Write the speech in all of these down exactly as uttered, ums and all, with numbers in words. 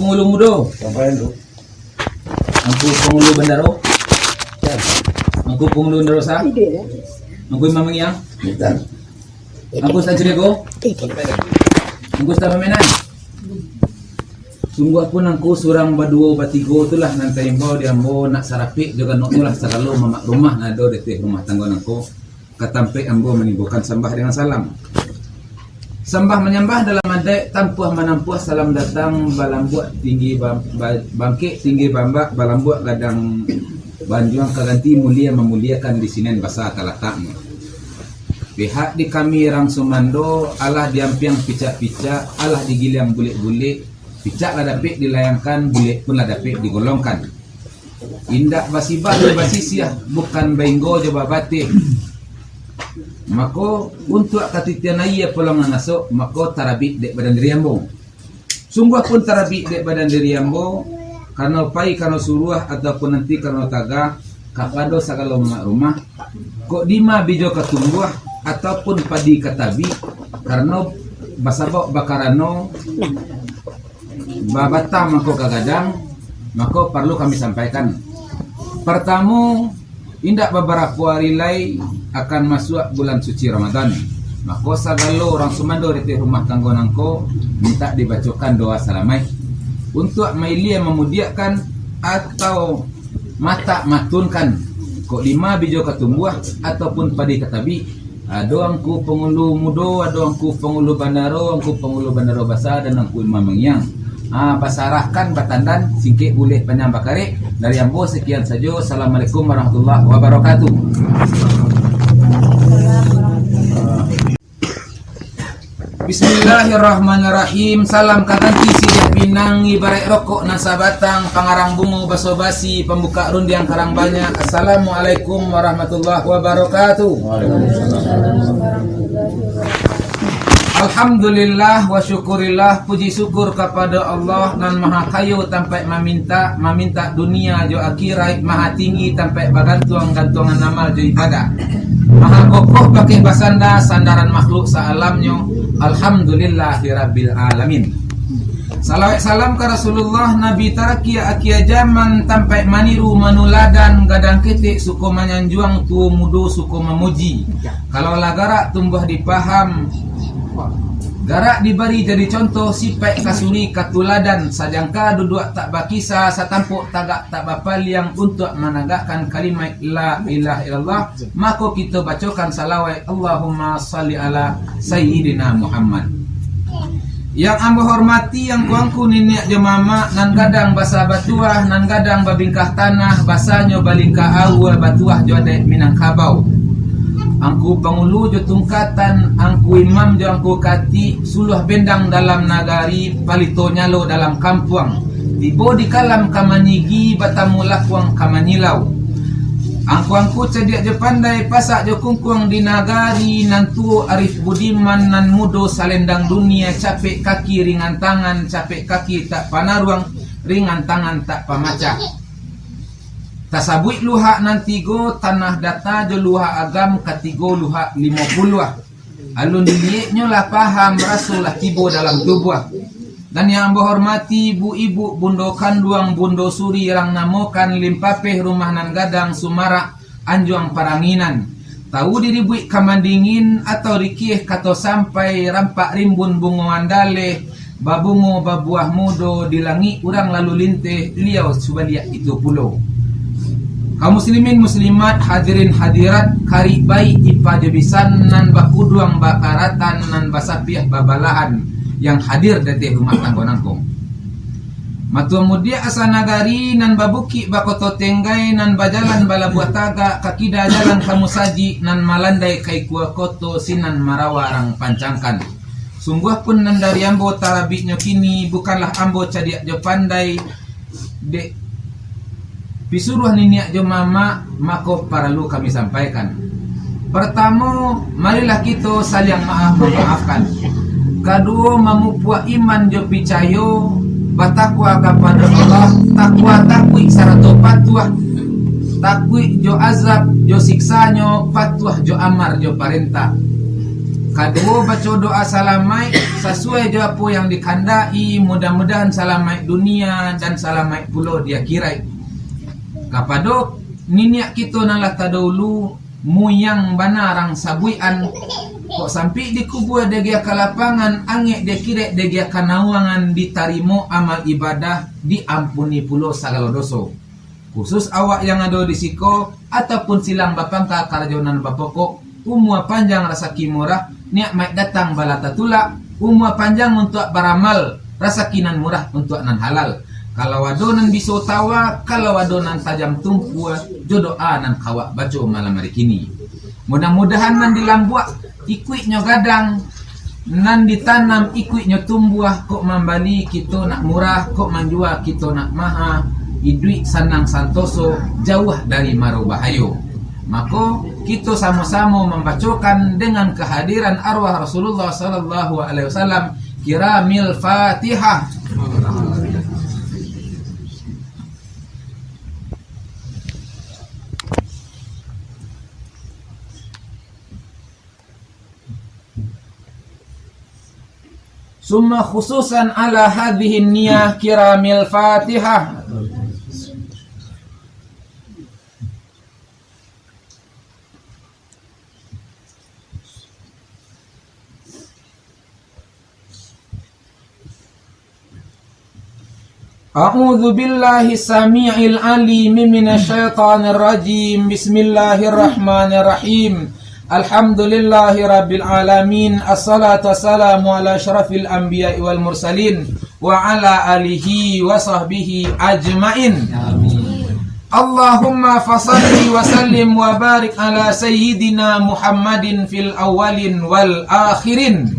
Pangulu mudo. Sampai tu. Angku Pangulu Bandaro. Angku Pangulu Bandaro Sa. Angku Imam Mangiang. Angku Ustaz Curiago. Angku Ustaz Pamenan. Sungguah pun angku surang baduo batigo tu lah nan taimbau di ambo nak sarapik jo ganok tu lah sagalo mamak rumah nan ado di ateh rumah tanggo nangko. Ka tampek ambo manimbulkan sambah dengan salam. Sambah manyambah dalam adaik, tampuah manampuah salam datang, balambuak tinggi bam-, ba-, bangkek tinggi bambak, balambuak gadang banjuang ka ganti, mulia mamuliakan di sinan basa talataknyo. Pihak di kami rang sumando, alah diampiang picak-picak, alah digiliang bulek-bulek, picak lah dapek dilayangkan, bulek pun lah dapek digolongkan. Indak basibah jo basisiah, bukan bainggo jo babateh. Mako, untuak katitian aia polong nan asok, mako tarabik dek badan diri ambo. Sungguah pun tarabik dek badan diri ambo, karano pai, karano suruah, ataupun nanti karano tagah, kapado sagalo mamak rumah, kok dima bijo ka tumbuah, ataupun padi ka tabik, karano basabauk bakarano, babatang mangko ka gadang, mako paralu kami sampaikan. Partamo, indak babarapo ari lai akan masuak bulan suci Ramadan. Mako sagalo urang sumando di ateh rumah tanggo nangko mintak dibacokan doa salamaik. Untuak mailia mamudiakkan atau matak matunkan, kok dima bijo ka tumbuah ataupun padi ka tabik, ado angku pangulu mudo, ado angku pangulu bandaro, angku pangulu bandaro basa, dan angku imam mangiang. Ah, basarahkan batandan, singkek buleh panjang bakarek. Dari ambo sakian sajo. Assalamualaikum warahmatullahi wabarakatuh. Bismillahirrahmanirrahim. Salam ka ganti siriah pinang, ibaraik rokok nan sabatang, pangarang bungo baso basi, pambuka rundiang karang banyak. Assalamualaikum warahmatullahi wabarakatuh. Alhamdulillah wa syukurillah, puji syukur kapado Allah nan maha kayo tampaik mamintak, mamintak dunia jo akiraik, maha tinggi tampaik bagantuang, gantuangan amal jo ibadah. Maha kokoh bakeh basanda, sandaran makhluk saalamnyo. Alhamdulillahirabbil alamin. Salawat salam ka Rasulullah, Nabi tarakia akia jaman, tampaik maniru manuladan, gadang ketek suko manyanjuang, tuo mudo suko mamuji. Kalau lah garak tumbuah dipaham, garak dibari jadi contoh, sipaik kasuri katuladan, sajangka duduak tak bakisa, satampok tagak tak bapaliang, untuak managakkan kalimat la ilaha illallah, mako kito bacokan salawat, Allahumma salli ala Sayyidina Muhammad. Yang ambo hormati angku-angku niniak jo mamak, nan gadang basa batuah, nan gadang babingkah tanah, basanyo balingkah aua, batuah jo adaik Minangkabau. Angku pangulu jo tungkatan, angku imam jo angku katik, suluah bendang dalam nagari, palito nyalo dalam kampuang. Tibo di kalam ka manyigi, batamu lakuang ka manyilau. Angku-angku cadiak jo pandai, pasak jo kungkuang di nagari, nan tuo arif budiman, nan mudo salendang dunia, capek kaki ringan tangan, capek kaki tak panaruang, ringan tangan tak pamacah. Tasabuik luhak nan tigo, tanah data jo luhak agam, katigo luhak limo puluah. Alun dilieknyo lah paham, raso lah tibo dalam tubuah. Dan yang bahormati ibu-ibu, bundo kanduang, bundo suri, rang namokan Limpapeh, rumah nan gadang, sumarak, anjuang paranginan. Tawu diribuik ka mandingin, atau rikieh kato sampai, rampak rimbun bungo andaleh, babungo babuah mudo, di langik urang lalu linteh, liau subaliak itu pulo. Kaum muslimin muslimat, hadirin hadirat, karik baik ipa jo bisan, nan bakuduang bakaratan, nan basapiah babalahan, yang hadir di ateh rumah tanggo nangko. Matua mudiak asa nagari, nan babukik bakoto tenggai, nan bajalan balabuah tagak, ka kida jalan ka musajik, nan malandai ka ikua koto, sinan marawa rang pancangkan. Sungguah pun nan dari ambo tarabiknyo kini, bukanlah ambo cadiak jo pandai, dek pisuruah niniak jo mamak, mako paralu kami sampaikan. Partamo, marilah kito saliang maaf mamaafkan. Kaduo, mamupuak iman jo picayo, batakwa kapado Allah, takwa takuik sarato patuah, takuik jo azab jo siksanyo, patuah jo amar jo parentah. Kaduo baco doa salamaik sasuai jo apo yang dikandaki, mudah-mudahan salamaik dunia dan salamaik pulo di akhirat. Kapado niniak kito nan lah tadahulu, muyang bana rang sabuikan, kok sampik dikubua dagiah ka lapangan, angek di akhirat dagiah ka nawangan, ditarimo amal ibadah, diampuni pulo sagalo doso. Khusus awak yang ado di siko, ataupun silang bapangka karajo nan bapokok, umua panjang rasaki murah, nikmat datang bala tatulak, umua panjang untuak baramal, rasaki nan murah untuak nan halal. Kalau ado nan biso tawa, kalau ado nan tajam tumpua, jo doa nan ka awak baco malam ari kini. Mudah-mudahan nan di lambuak ikuiknyo gadang, nan ditanam ikuiknyo tumbuah, kok mambali kito nak murah, kok manjua kito nak maha, iduik sanang santoso, jauah dari maro bahayo. Mako, kito samo-samo mambacokan dengan kehadiran arwah Rasulullah sallallahu alaihi wasallam, kiramil Fatihah. Summa khususan ala hadhihin niyah kiramil Fatihah. A'udzu billahi samii'il 'aliimi minasy syaithanir rajim. Bismillahirrahmanirrahim. Alhamdulillahi rabbil 'alamin. Assalatu wassalamu ala asyrafil anbiya'i wal mursalin wa ala alihi wa sahbihi ajmain. Amin. Allahumma fasalli wa sallim wa barik ala sayyidina Muhammadin fil awwalin wal akhirin.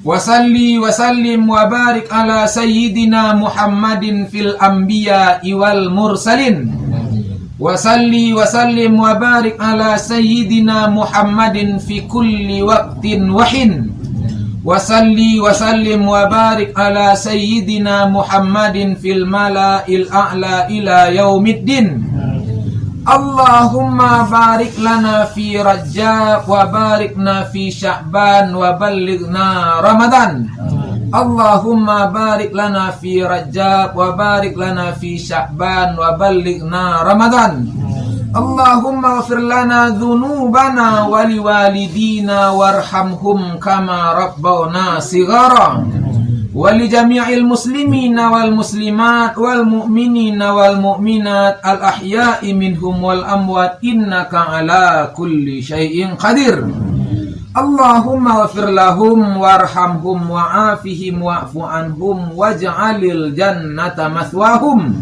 Wa salli wa sallim wa barik ala sayyidina Muhammadin fil anbiya'i wal mursalin. Wa salli wa sallim wa barik ala sayyidina Muhammadin fi kulli waqtin wa hin. Wa salli wa sallim wa barik ala sayyidina Muhammadin fil mala'il a'la ila yaumiddin. Allahumma barik lana fi Rajab wa barik lana fi Sya'ban wa ballighna Ramadan. Allahumma barik lana fi Rajab wa barik lana fi Sya'ban wa ballighna Ramadan. Allahumma ghfir lana dzunubana wa liwalidina warhamhum kama rabbawna shighara. Wa li jami'il muslimina wal muslimat wal mu'minina wal mu'minat al ahya'i minhum wal amwat innaka ala kulli syai'in qadir. Allahumma ghfir lahum warhamhum wa'afihim wa'fu anhum waj'alil jannata mathwahum.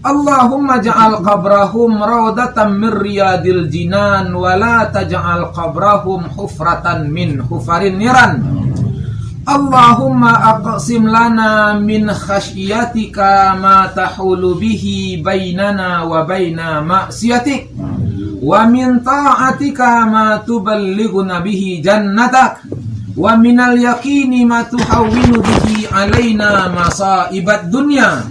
Allahumma ja'al qabrahum raudatan min riyadil jinan wa la taj'al qabrahum hufratan min hufarin niran. Allahumma aqsim lana min khasyiyatika ma tahulu bihi bainana wa baina ma'siyatik, wa min ta'atika ma tuballighuna bihi jannatak, wa minal yaqini ma tuhawwinu bihi alaina masa'ibad dunya,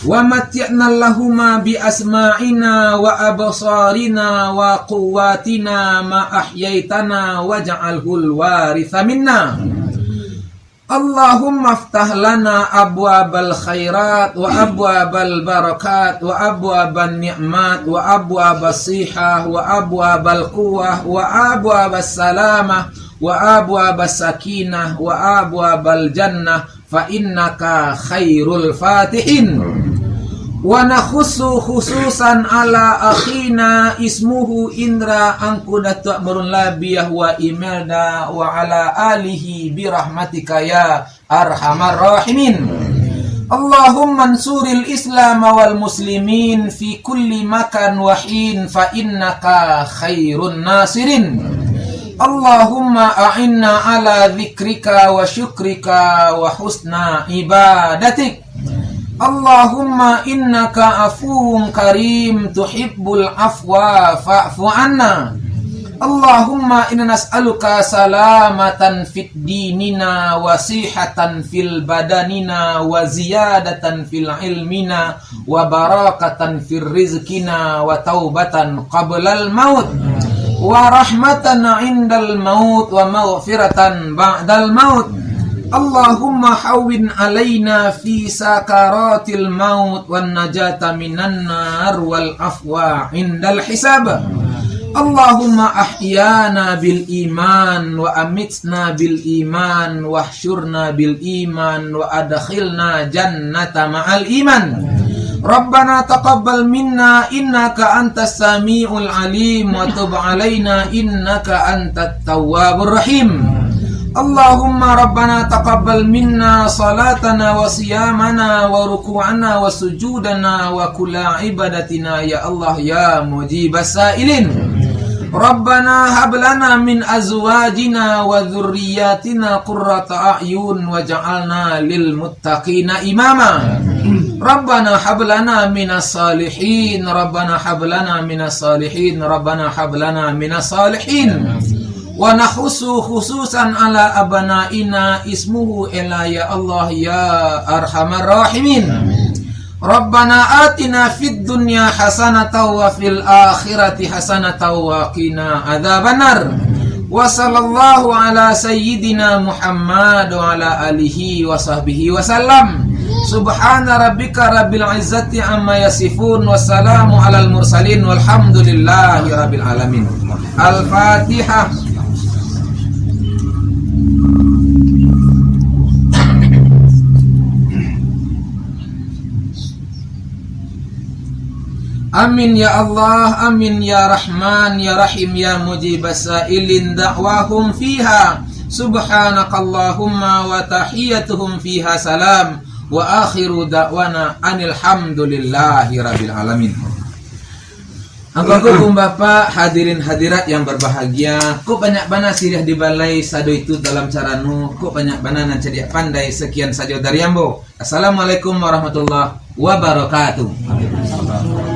wa matti'na Allahumma bi asma'ina wa absarina wa quwwatina ma ahyaitana waj'alhul waritha minna. Allahumma aftah lana abwabal khairat wa abwabal barakat wa abwaban ni'mat wa abwabas sihah wa abwabal quwwah wa abwabas salamah wa abwabas sakinah wa abwabal jannah fa innaka khairul fatihin. Wa nakhussu khususan ala akhina ismuhu Indra Angku Datuak Marun Labiah wa Imelda wa ala alihi birahmatika ya arhamar rahimin. Allahumma ansuril Islam wal muslimin fi kulli makan wa hin fa innaka khairun nasirin. Allahumma a'inna ala dzikrika wa syukrika wa husna ibadatik. Allahumma innaka afuwun karim tuhibbul afwa fa'fu anna. Allahumma inna nas'aluka salamatan fid dinina wa sihatan fil badanina wa ziyadatan fil ilmina wa barakatan fir rizqina wa taubatan qablal maut. ورحمة عند الموت ومغفرة بعد الموت. اللهم هون علينا في سكرات الموت والنجاة من النار والعفو عند الحساب. اللهم أحينا بالإيمان وأمتنا بالإيمان واحشرنا بالإيمان وأدخلنا الجنة مع الإيمان. ربنا تقبل منا إنك أنت السميع العليم وتب علينا إنك أنت التواب الرحيم. اللهم ربنا تقبل منا صلاتنا وصيامنا وركوعنا وسجودنا وكل عبادتنا يا الله يا مجيب السائلين. ربنا هب لنا من أزواجنا وذرياتنا قرة أعين واجعلنا للمتقين إماما. ربنا هب لنا من الصالحين، ربنا هب لنا من الصالحين، ربنا هب لنا من الصالحين. ونخص خصوصا على أبنائنا اسمه إلا يا الله يا أرحم الراحمين. ربنا آتنا في الدنيا حسنة وفي الآخرة حسنة وقنا عذاب النار. وصلى الله على سيدنا محمد وعلى آله وصحبه وسلم. سبحان ربك رب العزة عما يصفون وسلام على المرسلين والحمد لله رب العالمين. الفاتحة. Amin ya Allah, amin ya Rahman, ya Rahim, ya Mujibas Sailin da'wahum fiha. Subhanakallahumma wa tahiyyatuhum fiha salam. Wa akhiru da'wana anil hamdulillahi rabbil alamin. Angku-angku, bumbapak, hadirin hadirat yang berbahagia, kok banyak bana siriah di balai sado itu dalam carano, kok banyak bana nan cadiak pandai, sekian sajo dari ambo. Assalamualaikum warahmatullahi wabarakatuh.